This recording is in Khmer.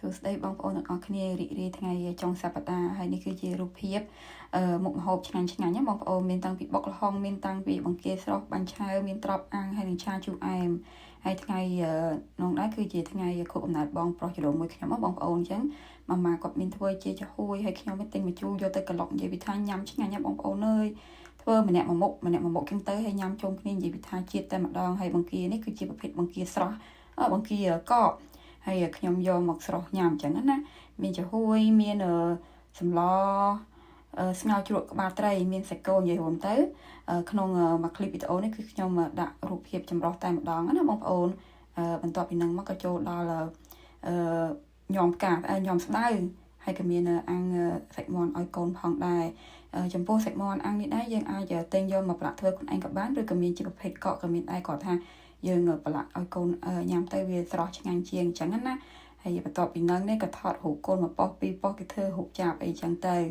សួស្តីបងប្អូនទាំងអស់គ្នារីករាយថ្ងៃចុងសប្តាហ៍ហើយនេះគឺជារូបភាពអឺមុខម្ហូបឆ្ងាញ់ឆ្ងាញ់ណាបងប្អូនមានតាំងពីបុកល្ហុងមានតាំងពីបង្គាស្រស់បាញ់ឆាវមានត្រប់អាំងហើយនិងឆាជូរអែមហើយថ្ងៃនោះដែរគឺជាថ្ងៃខួបកំណើតបងប្រុសចលមួយខ្ញុំបងប្អូនអញ្ចឹងម៉ាម៉ាគាត់មានធ្វើជាចំហួយហើយខ្ញុំទិញម្ជូរយកទៅក្លុកនិយាយពីថាញ៉ាំឆ្ងាញ់ណាបងប្អូនអើយធ្វើម្នាក់មួយមុខម្នាក់មួយមុខចឹងទៅហើយញ៉ាំជុំគ្នានិយាយពីថាជាតិតែម្ដងហើយបង្គានេះគឺជាប្រភេទបង្គាស្រស់បង្គាកកហើយខ្ញុំយកមកស្រស់ញ៉ាំអញ្ចឹងណាមានចំហួយមានសម្លស្ងោរជ្រក់ក្បាលត្រីមានសាច់គោនិយាយរួមទៅក្នុងមួយឃ្លីបវីដេអូនេះគឺខ្ញុំដាក់រូបភាពចម្រុះតែម្ដងណាបងប្អូនបន្ទាប់ពីនឹងមកក៏ចូលដល់ញ៉ាំផ្កាញ៉ាំស្ដៅហើយក៏មានអាំងសាច់មាន់ឲ្យកូនផងដែរចំពោះសាច់មាន់អាំងនេះដែរយើងអាចទិញយកមកប្រឡាក់ធ្វើខ្លួនឯងក៏បានឬក៏មានជាប្រភេទកក់ក៏មានដែរគាត់ថាយើងប្រឡាក់ឲ្យកូនញ៉ាំទៅវាស្រស់ឆ្ងាញ់ជាងអញ្ចឹងណាហើយបន្ទាប់ពីនឹងនេះក៏ថតរូបកូនមួយប៉ុស្តិ៍ពីរប៉ុស្តិ៍គេធ្វើរូបចាប់អីចឹងទៅ។